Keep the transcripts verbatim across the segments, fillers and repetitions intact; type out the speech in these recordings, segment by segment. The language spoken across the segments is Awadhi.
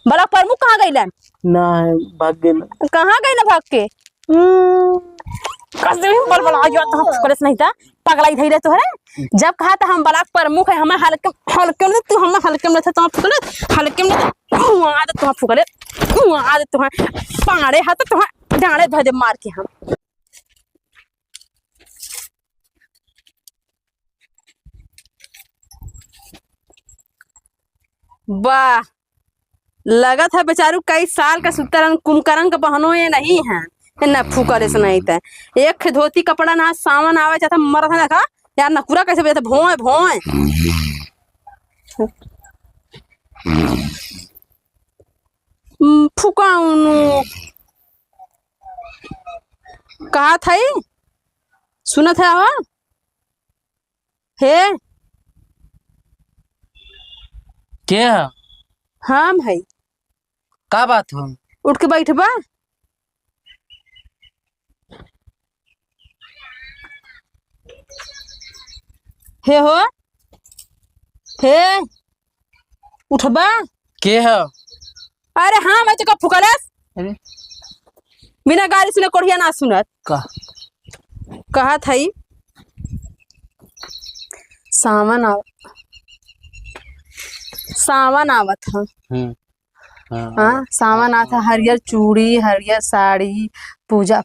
ब्लॉक प्रमुख कहाँ गइलन? ना है, भाग गइलन। कहाँ गइलन भाग के? हम्म। कस देबे हम बल बल, आइयो, तो हम फुकलेस नहीं था, पगलाई धइले तोहरे। जब कहा था हम ब्लॉक प्रमुख है, हमें हल्के, हल्के में तू, हमें हल्के में था, तो हम फुकलेस, हल्के में तो, वहाँ तो तुहाँ फुकलेस, वहाँ तो तुहाँ पाड़े हाथ, तो तुहाँ डांड़े धर दे मार के हम। वाह, लगत है बेचारू कई साल का सुत्तर रहन, कुमकरन का बहनो ये नहीं है, ये न फूकल ऐसे नहीं त। एक खे धोती कपड़ा ना, सावन आवे चाहता मरत है, देखा यार, नकुरा कैसे बजत है, भोंय भोंय। हम्म, फुकाउनु। कहा था ई? सुनत है हो? हे? के है? हम है। का बात हो? उठ के बैठबा। हे हो, हे, उठबा। के है? अरे हाँ, मैं तो का फुकलस। अरे। बिना गारी सुने कोढ़िया ना सुनत। का? कहत हई, सावन आव-, सावन आवत ह। हम्म। हाँ, हाँ, सावन आवत ह, हरियर चूड़ी, हरियर साड़ी, पूजा।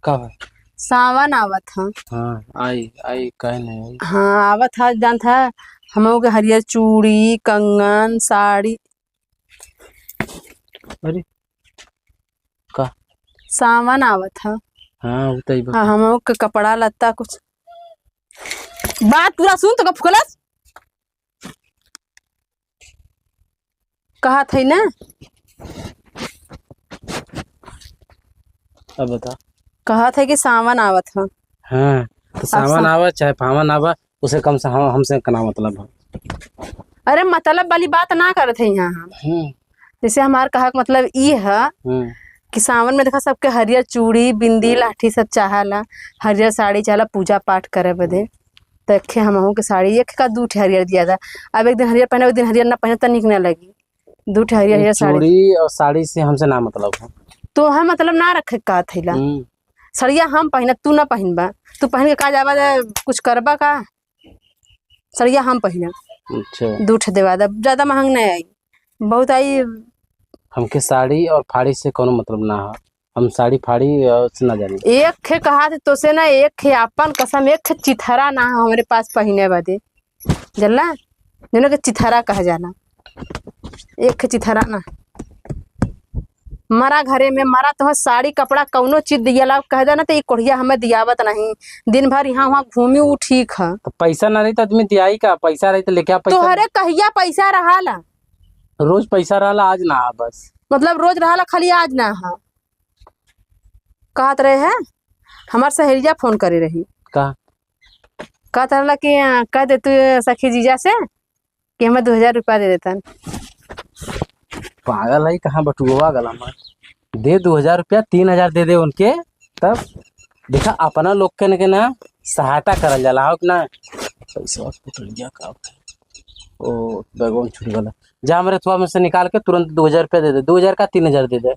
का बा? सावन आवत ह। हाँ, आई, आई, काहे नहीं आई? हाँ, आवत ह, जानत ह, हम लोग के हरियर चूड़ी, कंगन, साड़ी। अरे, का? सावन आवत ह। हाँ, उ त ई बा। हाँ, हम लोग के कपड़ा लत्ता कुछ। बात पूरा सुन, तो का फुकलस? कहत है ना? अब बता। कहत है कि सावन आवत ह। हाँ, तो अब सावन सा- आवा चाहे पावन आवा, उसे कम से हम, हमसे कना मतलब है। अरे, मतलब वाली बात ना करत है यहाँ हम। हम्म। जैसे हमार कहा के मतलब ई है हम्म। कि सावन में देखा सबके हरियर चूड़ी, बिंदी, लाठी सब चाहला, हरियर साड़ी चाहला पूजा पाठ करे बदे। तो एक ठे हमहू के साड़ी, एक का दू ठे हरियर दिया था। अब एक दिन हरियर पहने, एक दिन हरियर ना पहने तो निक ना लगी। दू ठे हरियर, ये हरियर साड़ी। चूड़ी और साड़ी से हमसे ना मतलब है। तो हम मतलब ना रखे का थैला। हम्म। सड़िया हम पहिनब, तू ना पहिनबा। तू पहिन के का जाबा, कुछ करबा का? सड़िया हम पहिनब। अच्छा। दू ठे देवा दे, ज्यादा महंग नहीं आई, बहुत आई। हमके साड़ी और फाड़ी से कोनो मतलब ना है। हम साड़ी फाड़ी, अ, से ना जानी। एक खे कहा थे तोसे ना, एक खे आपन कसम, एक खे चिथरा ना है हमरे पास पहिने बदे, जानला? जौने के चिथरा कह जाला, एक खे चिथरा ना। मरा घरे में मरा, तोह साड़ी कपड़ा कौनो चीज दियाला कह देना, तो ई कोढ़िया हमें दियावत नहीं। दिन भर यहाँ वहाँ घूमी, उ ठीक है। तो पैसा ना रही तो आदमी दियाई का? पैसा रही तो लेके आ पैसा। तोहरे कहिया पैसा रहाला? रोज पैसा रहला, आज ना आ बस। मतलब रोज रहला, खाली आज ना हा। कहत रहे है, हमार सहेलिया फोन करे रही। का? कहत रहला कि, अ, कह दे तू सखी जीजा से कि हमें दो हजार रुपया दे देतन। पागल है, कहाँ बटुआ गला में? दे दो हजार रुपया, तीन हजार दे दे उनके, तब देखा अपना लोग के न के ना सहायता करल जाला, हो कि ना? पैसा फुटल गया का होता है? ओ, बैगवा में छूट गला। जा हमरे थुआ में से निकाल के तुरंत दो हजार रुपया दे दे, दो हजार का तीन हजार दे दे।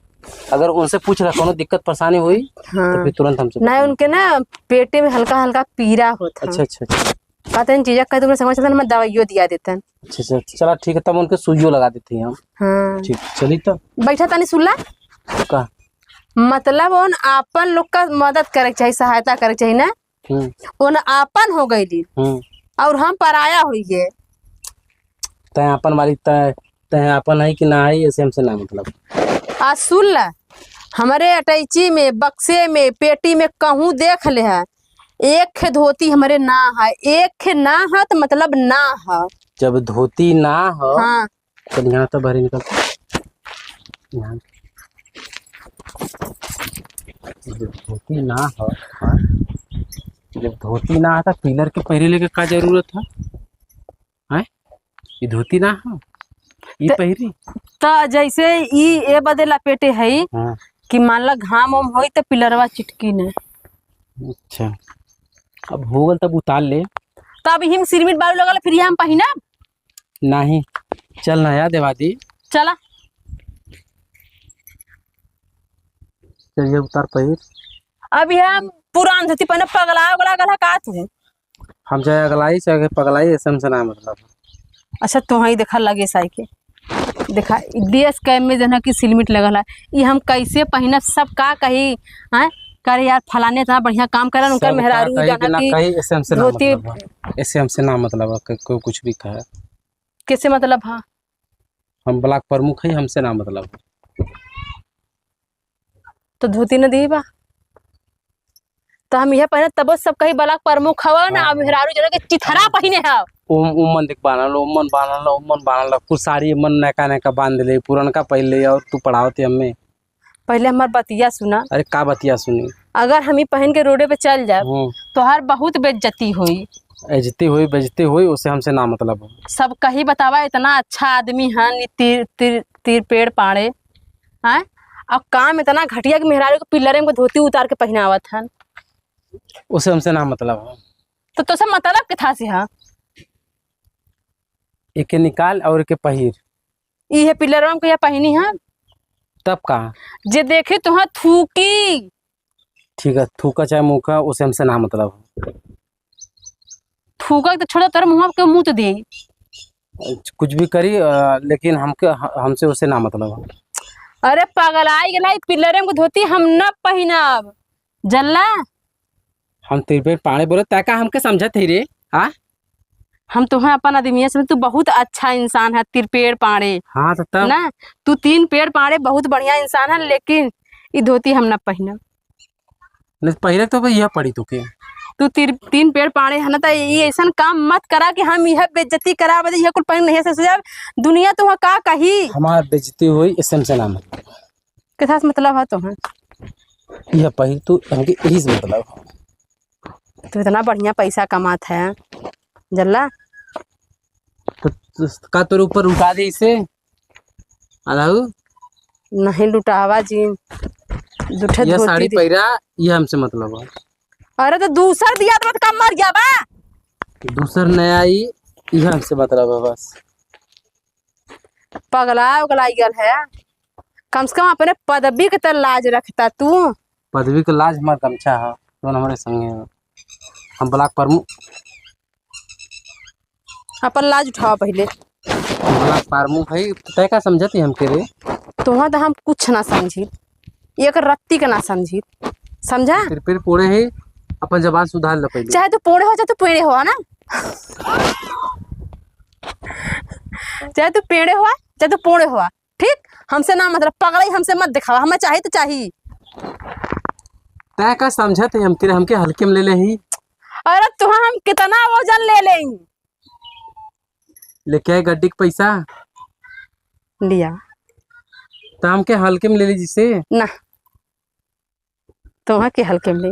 अगर उनसे पूछ रहा कोनो दिक्कत परेशानी हुई, हाँ। तो फिर तुरंत हमसे नहीं, पूछ। उनके ना पेटे में हल्का हल्का पीरा होता। अच्छा, अच्छा, अच्छा। कहते हैं, जीजा कह तुमने समझ सकते हैं, मैं दवाइयों दिया देते हैं। अच्छा, अच्छा, चला ठीक है, तब उनके सुइयों लगा देते हैं हम। हाँ। ठीक, चली तो। बैठा तनी सुल्ला। का? मतलब उन आपन लोग का मदद करे के चाही, सहायता करे के चाही ना। हम्म। उन आपन हो गइली हम्म। और हम पराया होइए। तय आपन वाली, तय, तय आपन है कि ना है, ऐसे हमसे ना मतलब। आ सुन ला, हमरे अटैची में, बक्से में, पेटी में कहूँ देख ले है, एक खे धोती हमरे ना है, एक खे ना है तो मतलब ना है। जब धोती ना हो, हाँ। चल, यहाँ तो बाहर निकल। यहाँ। जब धोती ना हो, हाँ? जब धोती ना हो, तो पिलर के पहिरे लेके का जरूरत है? हैं? ये धोती ना हो? ये त-, पहिरी? त जैसे ई ए बदे लपेटे है हाँ। कि मान ला घाम ओम होई तो पिलरवा चिटकी न। अच्छा, अब हो गल तब उतार ले। तब हिम सिरमिट बालू लगल, फिर हम पहिनब? नहीं, चल ना यार देवादी। चला। चलिए उतार पहिर। अब यह पुरान धोती पहने पगला उगला गला का तू? हम चाहे अगलाई, चाहे पगलाई, ऐसे हमसे ना मतलब। अच्छा, तोहई देखा लगे साई के। देखा, ई देश के में जना कि सिलमिट लगल है, ई हम कैसे पहिनब, सब का कही, हैं? करे यार, फलाने इतना बढ़िया काम करन, उनकर सब का मेहरारू कही जना कि ना कि कही, ऐसे हमसे ना धोती मतलब है। ऐसे हमसे ना मतलब है, को-, कोई कुछ भी कहे। कैसे मतलब है? हम ब्लॉक प्रमुख है, हमसे ना मतलब है। तो धोती न दी बा, तो हम यह पहिने तबो सब कही ब्लॉक प्रमुख हवा ना, हाँ। अब मेहरारू जना के चिथरा पहिने हव। उम-, उमन देख बान्हल, उमन बान्हल, उमन बान्हल, कुल साड़ी मन नयका नयका बांध ले, पुरनका पहिन ले, और तू पढ़ावत हमें। पहले हमार बतिया सुना। अरे का बतिया सुनी? अगर हम ई पहिन के रोडे पे चल जाब, हम्म। तोहार बहुत बेइज्जती होई। बेइज्जती होई, बेइज्जती होई, उसे हमसे ना मतलब हो। सब कही बतावा, इतना अच्छा आदमी हन, ई तीर, तीर, तीर पेड़ पाड़े, हैं? अब काम इतना घटिया कि मेहरारू के पिल्लरे में धोती उतार के पहिनावत हन। उसे हमसे ना मतलब है। तो तोसे मतलब के था से हा? एके निकाल और एके पहिर। ई है पिल्लरवा में के या पहिनी है? तब का? जे देखे तुहा थूकी। ठीक है, थूका चाहे मुका, उसे हमसे ना मतलब है। थूका तो छोड़ा, तोर मुँह के मुँह तो दे। कुछ भी करी, अ, लेकिन हमके, ह-, हमसे उसे ना मतलब है। अरे पगलाई गेला, ई पिल्लरे में धोती हम न पहिनब, जल्ला। हम त्रिपेड़ पाड़े बोले, तै का हमके समझत है रे? हाँ? हम तुहे अपन आदमिया से, तू बहुत अच्छा इंसान है, त्रिपेड़ पाड़े। हाँ, तो तब? ना, तू तीन पेड़ पाड़े बहुत बढ़िया इंसान है, लेकिन ई धोती हम न पहिनब। नहीं, पहिले तो यह पड़ी तोके। तू तीन, तीन पेड़ पाड़े है ना, तो ये ऐसन काम मत करा कि हम यह बेइज्जती करा बदे यह कुल पहिन नहीं से जाब। दुनिया तुहा का कही? हमार बेइज्जती होई, इससे हमसे ना मतलब। के साथ मतलब है तुहा? यह पहिर तू, हमके यही से मतलब है। तू इतना बढ़िया पैसा कमात है, जल्ला। तो, तो का तोरे ऊपर उठा दे इसे? अलाऊ? नहीं लुटावा जी, जूठे यह धोती साड़ी दे। पहिरा, यह हमसे मतलब है। अरे तो दूसर दिया तो कम मर गया बा। दूसर नया आई, यह हमसे मतलब है बस। पगला उगला गल है, कम से कम अपने पदवी के तो लाज रखता तू। पदवी के लाज हमार गमछा है, जौन हमारे संगे है। हम ब्लॉक प्रमुख अपन लाज उठावा पहिले। ब्लॉक प्रमुख है, तै का समझत है हमके रे? तोहा तो हम कुछ ना समझी, एक रत्ती के ना समझी, समझा? फिर, फिर पूरे है, अपन जबान सुधार ले पहिले। चाहे तू पूरे हो, चाहे तू पेड़े हो, है ना? चाहे तू पेड़े हो, चाहे तू पूरे हो, ठीक? हमसे ना मतलब, पगलाई हमसे मत दिखावा, हमें चाही तो चाही। तै का समझत है हमके, हमके हल्के में ले ले ही। अरे तुहा हम कितना वजन ले लेई? लेके आए गड्डी के पैसा? लिया। तो हमके हल्के में ले ली जिसे? ना, तोहा के हल्के में ले।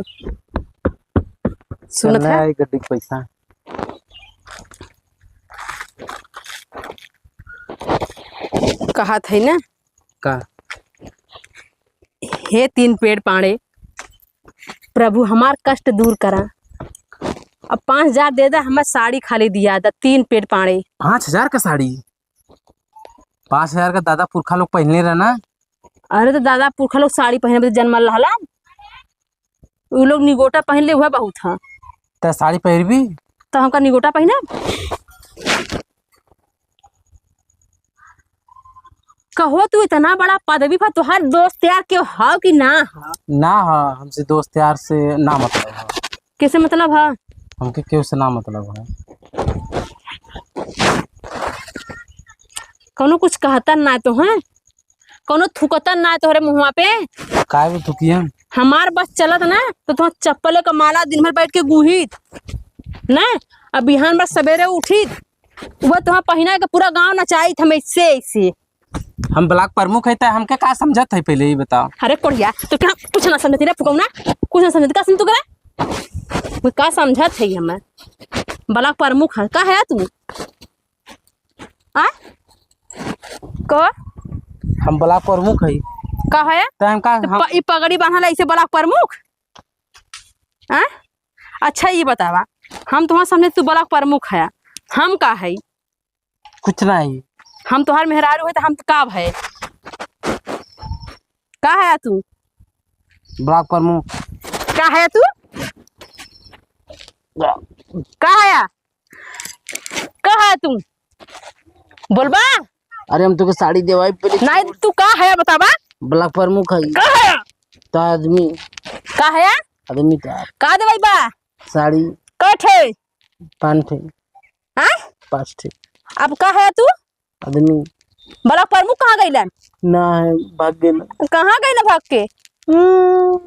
सुनत चल है? आए गड्डी के पैसा। कहत है ना? का? हे तीन पेड़ पाड़े, प्रभु हमार कष्ट दूर करा। अब पाँच हजार दे दा, हमार साड़ी खाली दिया दा, तीन पेड़ पाड़े। पाँच हजार का साड़ी? पाँच हजार का दादा पुरखा लोग पहिनले रहना। अरे तो दादा पुरखा लोग साड़ी पहिने बदे जनमल रहला, उ लोग निगोटा पहिन ले, वह बहुत है। त साड़ी पहिरबी? तो हमका निगोटा पहिने? कहो तू इतना बड़ा पदवी पर, तोहार दोस्त यार केहू हव कि ना हव? ना ह, हमसे दोस्त यार से ना मतलब है। कैसे मतलब है? हमके केहू से ना मतलब है। कौनो कुछ कहता ना तो है, कौनो थुकता ना तोहरे मुँहवा पे। काय वो थुकिया? हमार बस चलत ना तो तुहार चप्पल का माला दिन भर बैठ के गूहित ना, अब बिहान बस सवेरे उठित, वो तुहार पहिना के पूरा गाँव नचाइत हम ऐसे ऐसे। हम ब्लॉक प्रमुख है त हमके का समझत है पहले ये बताओ। अरे कोढ़िया, तो क्या कुछ ना समझती रे फुकौना, कुछ ना समझती, का समझ तू करे? वो का समझत है हमें? ब्लॉक प्रमुख है, का है तू? आ? को? हम ब्लॉक प्रमुख है। का है? त हम का, तो हम प-, ई पगड़ी बांधल ऐसे ब्लॉक प्रमुख? आ? अच्छा, ई बतावा, हम तुम्हारे सामने, तू ब्लॉक प्रमुख है, हम का है? कुछ नहीं। हम तोहार मेहरारू है, तो हम तो का है? का है तू? ब्लॉक प्रमुख। का है तू? का है? का है तू? बोलबा? अरे, हम तुके साड़ी देवाई पहले। नहीं, तू का है बतावा? ब्लॉक प्रमुख है। का है? तो आदमी। का है? आदमी तो। का देवाई बा? साड़ी। कै ठे? पाँच ठे। हाँ? पाँच ठे। अब का है तू? आदमी। ब्लॉक प्रमुख कहाँ गइलन? ना है, भाग गइलन। कहाँ गइलन भाग के? हम्म,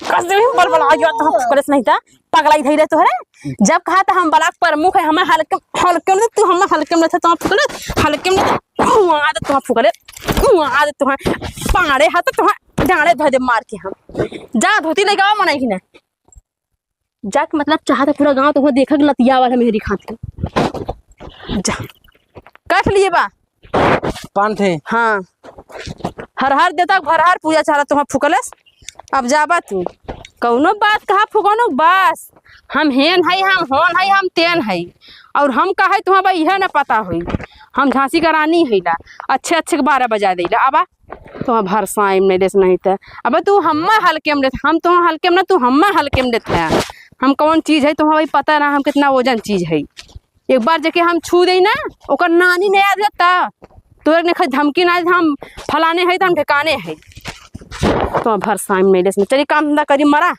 कस देवी बल बल आयो तो हम पुलिस नहीं था, पगलाई धई रहे तोहरे। जब कहा था हम ब्लॉक प्रमुख है, हमें हल्के, हल्के में तू हमें हल्के में था, तुम फुकले, हल्के में, वहाँ तो तुम फुकले, वहाँ तो तुम पाड़े हाथ, तुम डांड़े धो दे मार के हम। जा धोती लेके आवा, मनाई कि ना। जाके मतलब चाहत है पूरा गाँव तो देखा के लतिया वाला मेहरी खातिर। जा। कट लिए बा? पान थे। हाँ। हर हर देता, हर हर पूजा चाहत तुहाँ फुकलस। अब जाबा तू। कौनो बात कहा फुकनो बस। हम हेन हई, हम होन हई, हम तेन हई। और हम का हई तुहाँ भाई इहे न पता होई। हम झांसी का रानी हई ला। अच्छे अच्छे के बारह बजा देला। आबा। तुहाँ भरसाई में लेस नहीं ते। अबे तू हम्मा हल्के में लेत, हम तुहाँ हल्के में ना, तू हम्मा हल्के में लेत है। हम कौन चीज है, तुहाँ भाई पता ना हम कितना वजन चीज है। एक बार जेके हम छू देई ना, ओकर नानी नहीं याद रहता। तोरे ने खाली धमकी ना, हम फलाने है, तो हम ठिकाने है। तो भरसाई में लेस में चली काम धंधा करी मरा।